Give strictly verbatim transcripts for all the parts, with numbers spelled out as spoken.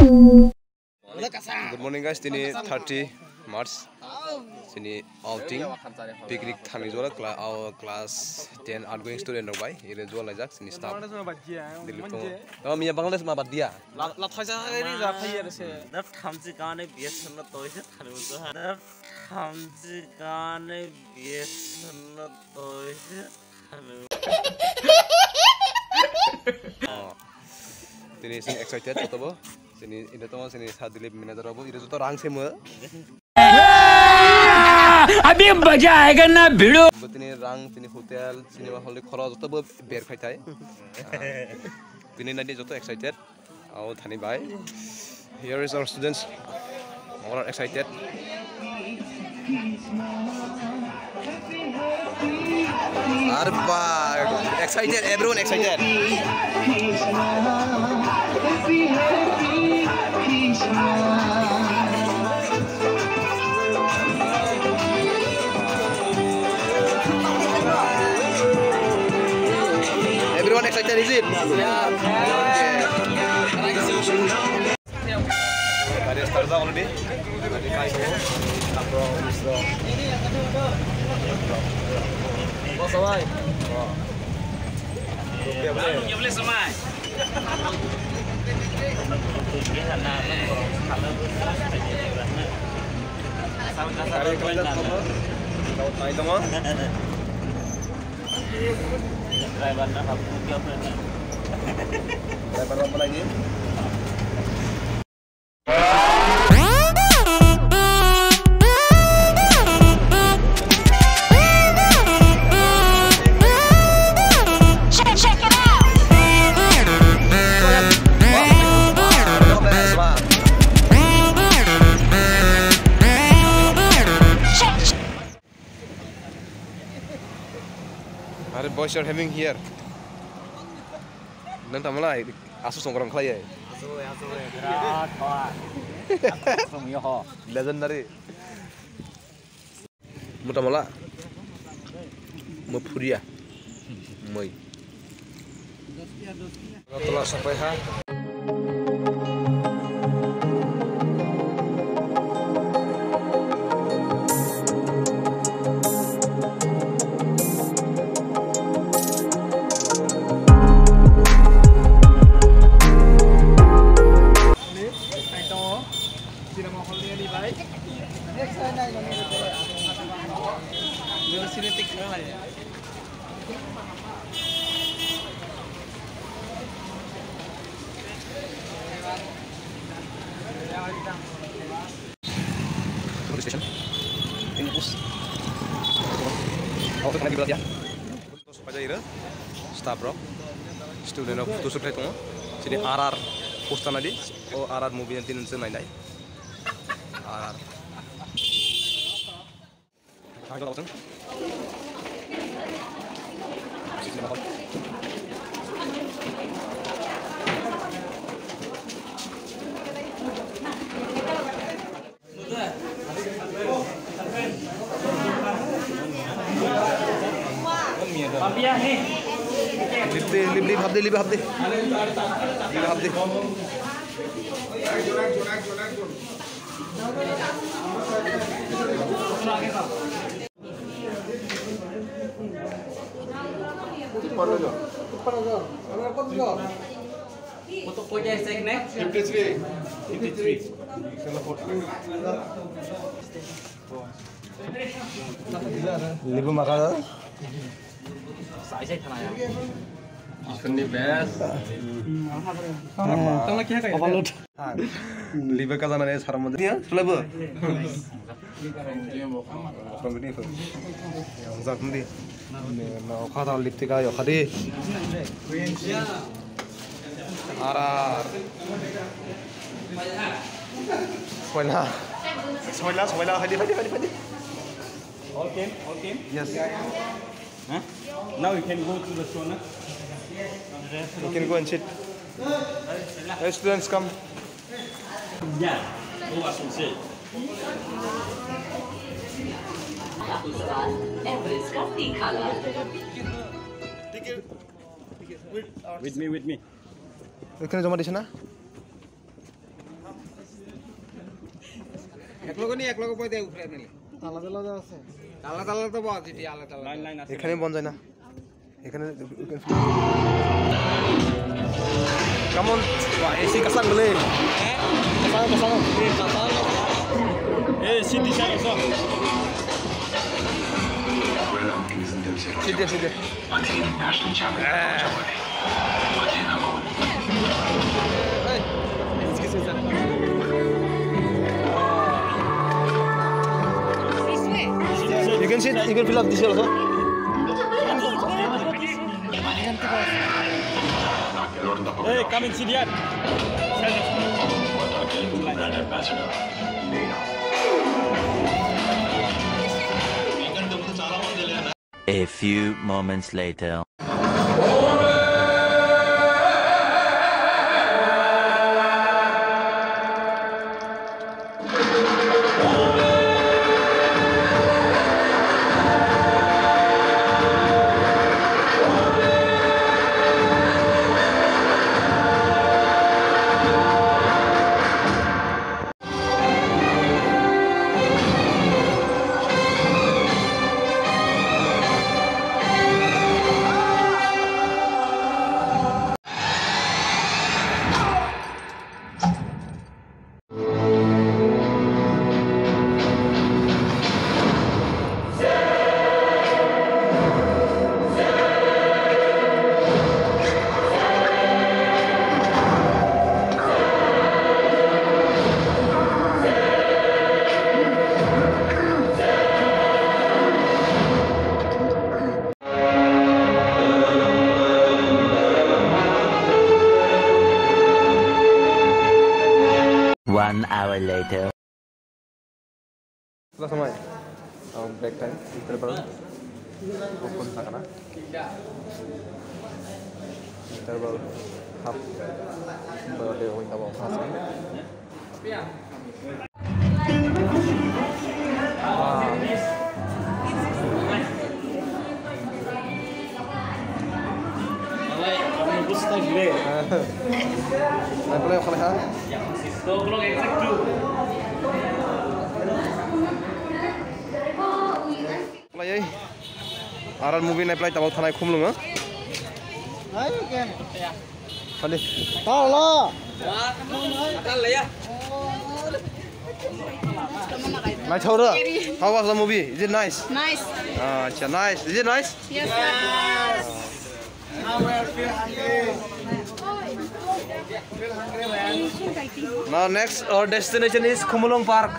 Good morning guys, tini thirty March, tini outing, picnic thani jora cla-, our class ten outgoing student rok bai, ire jora laijak, tini staff. Dilip tongo. Oh, miya Bangladesh ma bad diya. La, la thaisa ri ja phai ri se. Nap thamchi gane biya sanna toise thani ujo ha. Nap thamchi gane biya sanna toise thani. Oh. Tini sing excited jotobo. Tini ida tongo sini sa Dilip manager rok bo ida joto rang semo. Abhi maza aayega na bhidu. Bo tini rang, tini hotel, cinema hall ni khorok joto bo ber khai thai. Tini nadi joto excited. Au thani bai. Here is our students. All are excited. Arba, excited, everyone excited. Everyone excited, is it? Gari start da already. Gari kai ko. Tapor misro. Boss bhai. Rupiah boleh. Rupiah boleh samai. Gari kai da tapor. Kau tai dong. Driver na babu kya pernah? Driver apa lagi? Are boys are having here. Nang tamo lai asu songkrang khlai ai. Asu, asu, berat kawa. Asu song yo ho. Legendary. Mutamala. Muphuria. Moi. Tola sapai ha. Cinema hall ni ani bai. Dulu sini tik kena ya. Police station. Ini bus. Auto kena di belakang. Pajaira staff rok, student rok photo shoot khai tongo. Sini R R poster nadi, o R R movie yang tinin seng nai nai. R R. Lip de, lip, lip, hap de, lip, hap de. Lip, hap de. Fifty three. Fifty three. Libu maka. Isuni best. Overload. Liba kaza nani sara mode. Dia, selebu. From the different. Yang zat mudi. No, kata liptika yo khadi. Ara. Soila. Soila, soila, hadi, hadi, hadi, hadi. All came, all came? Yes. Huh? Now you can go to the store, na? You can go and sit. Hey, students, come. Yeah. Go as you say. With me, with me. এখানে জমা দিছে না? এক লগে নি, এক লগে পয়দা উপরে নিলে। আলাদা আলাদা আছে। আলাদা আলাদা তো বাদ দিতে, আলাদা আলাদা। লাইন লাইন আছে। এখানে বন্ধ যায় না। এখানে কেমন? এসি কাসাং বলে। কাসাং, কাসাং। এ, কাসাং। এ, সিটি সাহেব, সব। City, city. You can sit, you can fill up this also. Hey, come and sit here. A few moments later. One hour later. Last time, um, break time, interval. Open sakana. Interval half. Baru dia minta bawa masuk. Aral movie nai play tabok thanai khumlungo. Khali. Tala. Naithok ro. How was the movie? Is it nice? Nice. Ah, acha, nice. Is it nice? Yes, sir. Now next our destination is Khumulwng Park.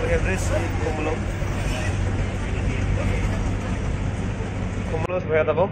We have reached Khumulwng. Khumulwng sebagai tabok.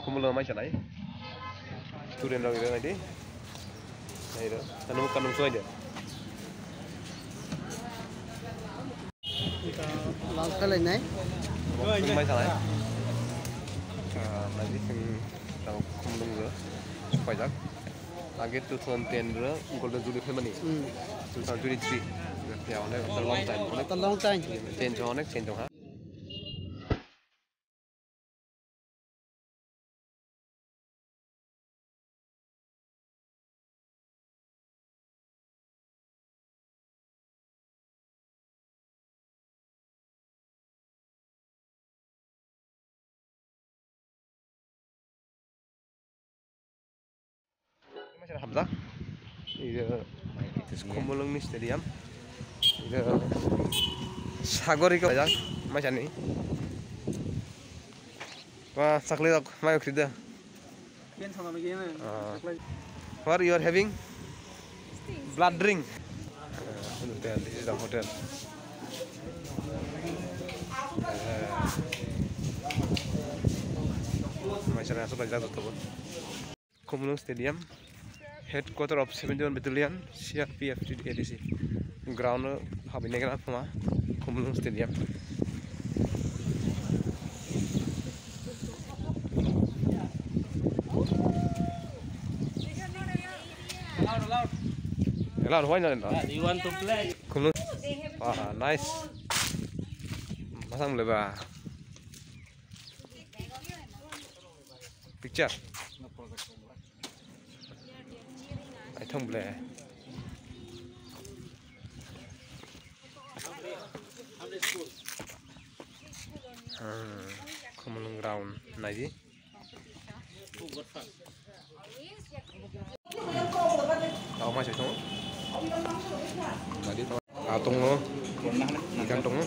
Khumulwng mai sanai. Student rok iro naidi. Nairo. Kanung, kanung suai de. Lal khalai nai. Mai sanai. Ah, naidi sing tau Khumulwng ro. Paijak. Age two thousand ten ro Golden Jubilee phaimani. Hmm. Two thousand twenty-three. Ya, onek, it's a long time. Onek, it's a long time. Change, onek change ha. Hamjak. Ida Khumulwngni stadium. Ida Sagori ko jang maisani. Wa sakli rok mai khri da. Ken sama magi na. Ah. What you are having? Blood drink. Ah, hotel. This is the hotel. Ah. Maisani aswk laijak jotobo. Khumulwng Stadium, headquarter of seventy-one Battalion, C R P F, A D C. Ground o habai nai gra phuma Khumulwng Stadium. Allowed, why not? Yeah, you want to play? Khumulwng. Ah, nice. Masang le ba. Picture. Ai thong ble. Hmm, Khumulwng ground naidi. Tao mai sai thong. Naidi to. Ah, tongo. Ikan tongo.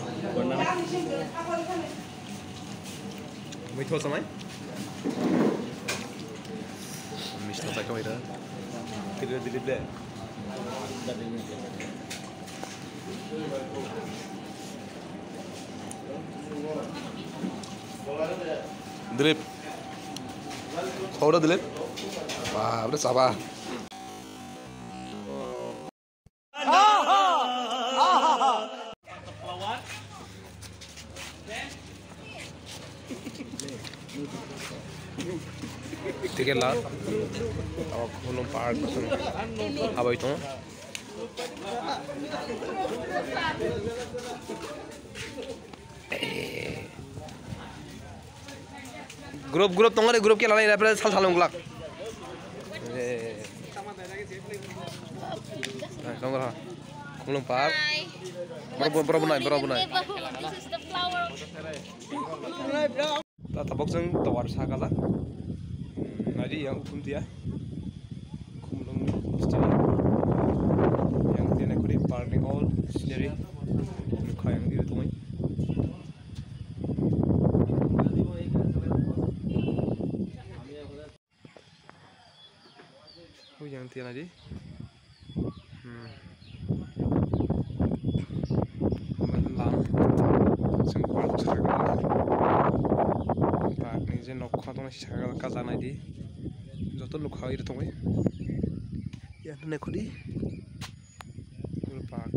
Muitho samai. Misto sai kawai da. Kiri dilip le. Dilip. Khoro dilip. Ba, bre saba. Ticket la. Tabok Khumulwng park habai tongo. Group, group tongare, group ke lalai, lapre sal sal wnglak. Eh. Tongora. Khumulwng park. Borok, borok, borok nai, borok nai. This is the flower. Ta tabok jang tovar sa kala. Nari yang ukum dia. Khumulwng stadium. Yang dia nak kuri park ni all scenery. Kha yang dia tumai. Ui yang tiana di. Hmm. Lam. Seng park saga. Park ni je nok kha tong saga kaja nai di. Joto lukha iri tongwi. Ya ne khudi. Park.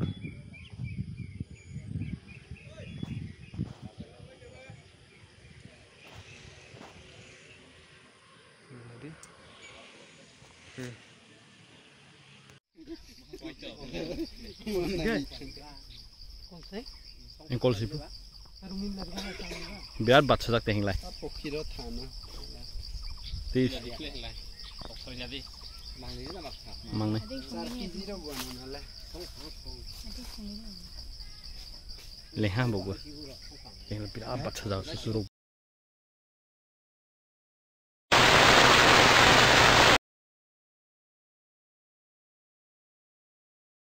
Engkol sibu. Birat batsajak te hinglai. Tis. Mangnai. Leha bogo. Birat batsajak susuruk.